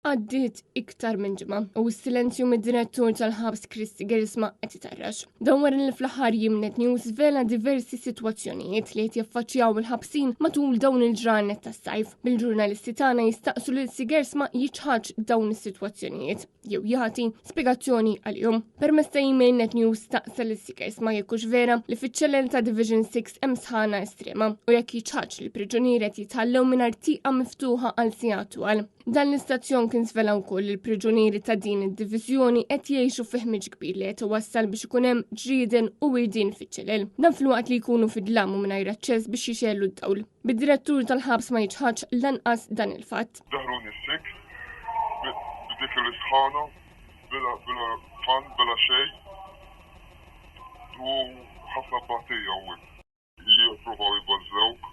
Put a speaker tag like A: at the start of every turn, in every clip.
A: Għaddiet iktar minn ġimgħa u s-silenzju mid-direttur tal-ħabs Chris Gersma qed itarrax. Dan wara li fl-aħħar jiem Net News żvela diversi sitwazzjonijiet li qed jaffaċċjaw il-ħabsin matul dawn il-ġranet tas-sajf. Bil-ġurnalisti tagħna jistaqsu lil Sigersma jiċħadx dawn is-sitwazzjonijiet jew jagħti spjegazzjoni għalihom. Permezz ta' email Net News staqsa lil Sigersma jekk hux vera li fiċ-ċellel ta' Division 6 hemm sħana estrema u jekk jiċħadx li l-priġunieri qed jitħallew mingħajr tieqa miftuħa għal sigħat twal. Dan l-istazzjon kien svela wkoll li l-priġunieri ta' din id-diviżjoni qed jgħixu fi ħmiġ kbir li qed iwassal biex ikun hemm ġrieden u wirdien fiċ-ċelel. Dan filwaqt li jkunu fid-dlam u mingħajr aċċess biex jixegħlu d-dawl. Bid-direttur tal-ħabs ma jiċħadx lanqas dan il-fatt.
B: Daħluni s-siks b'dik l-isħana bla bla fan bla xejn u ħafna tbatija u hekk. Jippruvaw jbażżewk,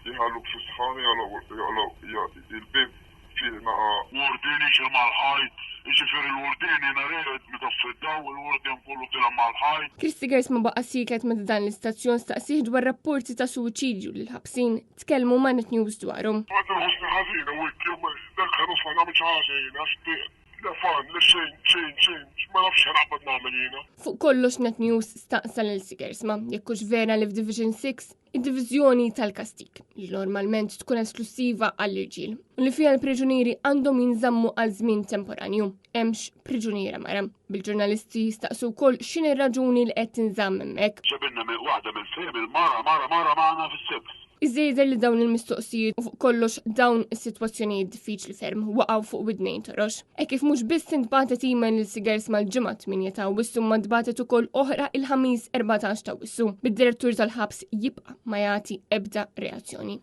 B: jħalluk fi sħana jaqalgħu il-bieb fih naqa'.
C: Wurdien jiġri mal-ħajt, jiġifieri l-wurdien jiena rieqed mitaffi d-dawl, il-wurdien kollu tila' mal-ħajt.
A: Chris Seegers ma baqa' sieket meta dan l-istazzjon staqsieh dwar rapporti ta' suwiċidju li l-ħabsin tkellmu ma' Net News dwarhom.
B: Kont inħossni ħażin u hekk jew dak ħa noffa nagħmel xi ħaġa jien għax Le fan, le xejn, xejn, xejn, ma nafx x'ħa naqbad nagħmel jiena.
A: Fuq kollox Net News staqsa lil Sigersma jekk hux vera li f'Division 6, id-diviżjoni tal-kastig, li normalment tkun esklussiva għall-irġiel, u li fiha l-priġunieri għandhom jinżammu għal żmien temporanju, hemmx priġuniera mara. Bil-ġurnalisti jistaqsu wkoll x'inhi r-raġuni li qed tinżamm hemmhekk.
C: Ġabilna waħda mill-famil mara mara mara magħna fis-six.
A: Iżda jidher li dawn il-mistoqsijiet u fuq kollox dawn is-sitwazzjonijiet diffiċli ferm waqgħu fuq widnejn torox. Hekk kif mhux biss intbagħtet email lil Sigers mal-Ġimgħa 8 ta' Awwissu ma ntbagħtet ukoll oħra il-Ħamis 14 ta' Awwissu, bid-direttur tal-ħabs jibqa' ma jagħti ebda reazzjoni.